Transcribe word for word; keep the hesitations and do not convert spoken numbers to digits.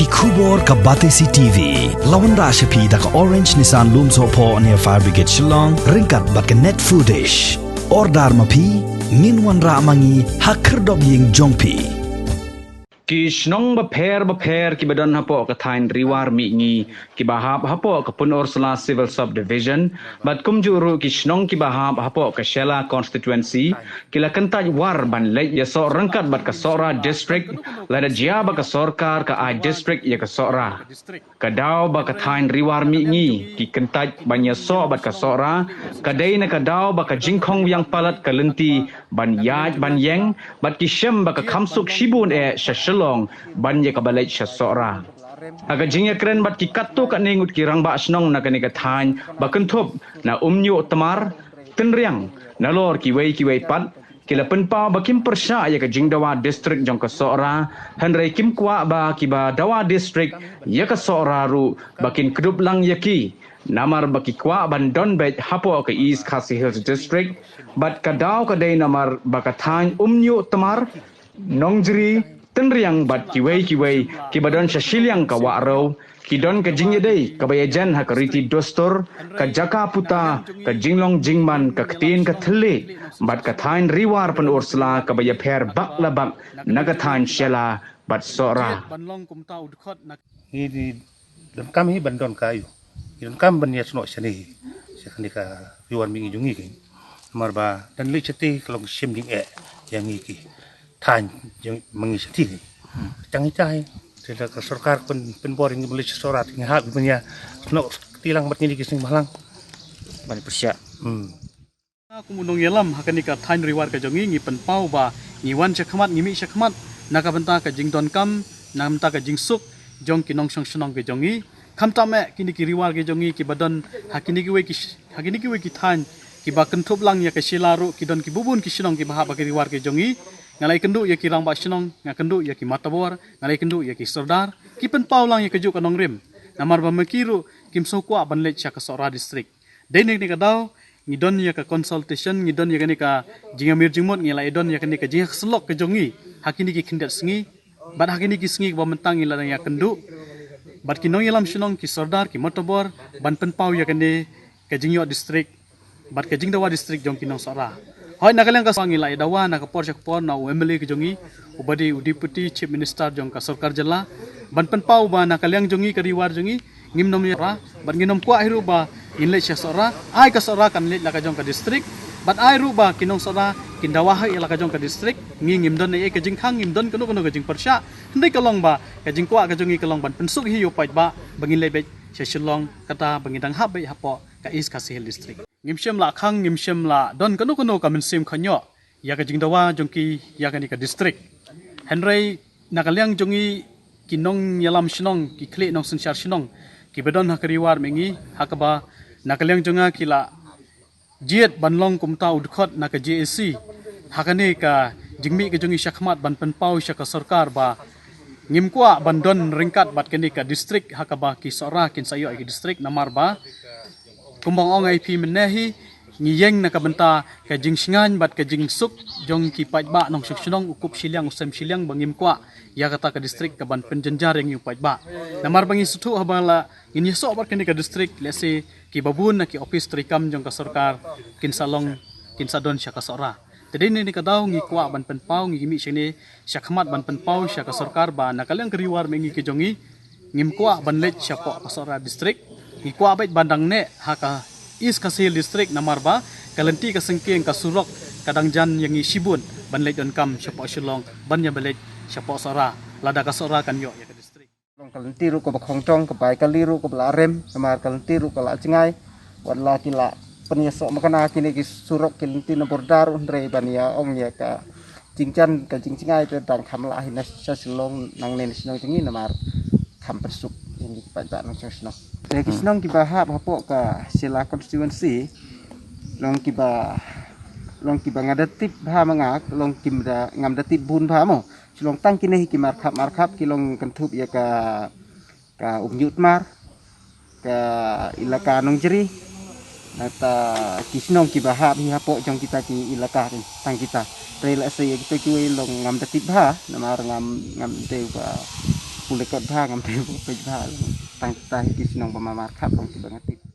Khubor ka Batesi T V la wanrah sha phi da ka Orange Nissan Lumsohphoh near Fire Brigade Shillong ryngkat bad ka Net Foodish. Order ma phi, ngin wanrah ma ngi ha khyrdop ïing jong phi. Ki shnong bapher bapher kiba don hapoh ka thaiñ Ri War Mihngi kiba hap hapoh ka Pynursla Civil Subdivision bad kumjuh ruh ki shnong kiba hap hapoh ka Shella Constituency ki la kyntait war ban leit ïasoh ryngkat bad ka Sohra District lada jia ba ka sorkar ka ai district ïa ka Sohra. Ka daw ba ka thaiñ Ri War Mihngi ki kyntait ban ïasoh bad ka Sohra ka dei na ka daw ba ka jingkhong wiang palat ka lynti ban ïaid ban ïeng bad ki shem ba ka kham suk shibun eh sha Shillong ban ïa kaba leit sha Sohra. Ha ka jingïakren bad ki katto katne ngut ki rangbah shnong na kane ka thaiñ ba kynthup na Umñiuhtmar, Tynriang, nalor kiwei kiwei pat, ki la pynpaw ba kim pyrshah ïa ka jingdawa district jong ka Sohra, hynrei kim kwah ba kiba dawa district ïa ka Sohra ruh ba kin kdup lang ïa ki, namar ba ki kwah ban don beit hapoh ka East Khasi Hills District, bad ka daw ka dei namar ba ka thaiñ Umñiuhtmar, Nongjri, Tynriang bad kiwei kiwei kiba don sha shiliang ka Wahrew ki don ka jingïadei kaba ïajan ha ka riti dustur, ka jaka puta, ka jinglong jingman, ka ktien ka thylliej bad ka thaiñ Ri War Pynursla kaba ïapher bak la bak na ka thaiñ Shella bad Sohra. Ngi di donkam hi ban don ka aïu. Ngi donkam ban ïasnoh shane hi. Sha kane ka Ri War Mihngi jong ngi ki. Namar ba don leit shatei ka long shim jingeh ïa ngi ki thaiñ jong ma ngi shatei hi. Tang hi tai. Te da ka sorkar pyn pynbor ïa ngi ban leit sha Sohra te ngi hap ban ïasnoh kti lang bad ngi ki seng bhalang. Ban pyrshah. Hmm. Kum u nongïalam ha kane ka thaiñ Ri War ka jong ngi, ngi pynpaw ba ngi wan shakhmat, ngi mih shakhmat na ka bynta ka jingdonkam, na ka bynta ka jingsuk jong ki nongshong shnong ka jong ngi. Khamtam eh kine ki Ri War ka jong ngi kiba don ha kine kiwei ki sh-, ha kine kiwei ki thaiñ kiba kynthup lang ïa ka Shella ruh ki don kiba bun ki shnong kiba hap ha ki Ri War ka jong ngi. Nga la ïakynduh ïa ki rangbah shnong, nga kynduh ïa ki matabor, nga la ïakynduh ïa ki sordar, ki pynpaw lang ïa kajuh ka nongrim. Namar ba ma ki ruh kim sngewkwah ban leit sha ka Sohra district. Dei na kane ka daw ngi don ïa ka consultation, ngi don ïa kane ka jingïamir jingmut, ngi la ïa don ïa kane ka jingïakynduh ka jong ngi ha kine ki khyndiat sngi bad ha kine ki sngi kiba mynta ngi la dang ïakynduh bad ki nongïalam shnong, ki sordar, ki matabor ban pynpaw ïa kane ka jingïoh district bad ka jingdawa district jong ki nong Sohra. Hooid, na ka liang ka Sohra ngi la ïa dawa na ka por sha ka por na u M L A ka jong ngi, uba dei u Deputy Chief Minister jong ka sorkar jylla, ban pynpaw ba na ka liang jong ngi, ka Ri War jong ngi, ngim nym ïa Sohra bad ngin nym kwah hi ruh ba ngin leit sha Sohra. Ai ka Sohra kan leit la ka jong ka district bad ai ruh ba ki nong Sohra kin dawa ha ïa la ka jong ka district. Ngi ngim don ei ei ka jingkhang, ngim don kano kano ka jingpyrshah. Hynrei ka long ba ka jingkwah ka jong ngi ka long ban pynsuk hi ïa u paidbah ba ngin leit beit sha Shillong, kata ba ngin dang hap beit hapoh ka East Khasi Hills District. Ngim shym la khang, ngim shym la don kano kano ka mynsiem khynñiuh ïa ka jingdawa jong ki ïa kane ka district. Hynrei na ka liang jong ngi ki nongïalam shnong, ki khlieh nongsynshar shnong kiba don ha ka Ri War Mihngi, ha kaba na ka liang jong nga ki la jied ban long kumta u dkhot na ka J A C ha kane ka jingmih ka jong ngi shakhmat ban pynpaw sha ka sorkar ba ngim kwah ban don ryngkat bad kane ka district ha kaba ki Sohra kin sa ïoh ïa ka district, namar ba kumba nga ong ïa phi mynne hi, ngi ïeng na ka bynta ka jingsngewbha bad ka jingsuk jong ki paidbah nongshong shnong, u kup shiliang u sem shiliang, ba ngim kwah ïa kata ka district ka ban pynjynjar ïa ngi u paidbah. Namar ba ngi sngewthuh haba la ngin ïasoh bad kane ka district, lehse kiba bun na ki ophis treikam jong ka sorkar kin sa long, kin sa don sha ka Sohra. Te dei na kane ka daw ngi kwah ban pynpaw, ngi mih shane shakhmat ban pynpaw sha ka sorkar ba na ka liang ka Ri War Mihngi ka jong ngi, ngim kwah ban leit shapoh ka Sohra district. Ngi kwah beit ban dang neh ha ka East Khasi Hills District, namar ba ka lynti ka syngkien, ka surok ka dang jan ïa ngi shibun ban leit donkam shapoh Shillong ban ïa ba leit shapoh Sohra, lada ka Sohra kan ïoh ïa ka district. Long ka lynti ruh kaba khongtong, ka bai kali ruh kaba la rem, namar ka lynti ruh ka la jngai. Wat la ki la pynïasoh makna kine ki surok, ki lynti na border ruh, hynrei ban ïa ong ïa ka jingjan ka jingjngai te dang kham lah hi na sha Shillong nangne na shnong jong ngi, namar kham pynsuk ïa ngi ki paidbah nongshong shnong. Te ki shnong kiba hap hapoh ka Shella constituency, long kiba, long kiba nga da tip bha ma nga, long kim da, ngam da tip bun bha mo. Shu long tang kine hi ki markhap markhap, ki long kynthup ïa ka, ka Umñiuhtmar, ka ilaka Nongjri. Nangta ki shnong kiba hap hi hapoh jong kita ki ilaka ri, tang kita. Te lehse ïa kita kiwei long ngam da tip bha, namar ngam, ngam dei ba Pule kot bha ngam te pule bha. Tang ta hi ki shnong ba mamar khap bang ki ba nga tip.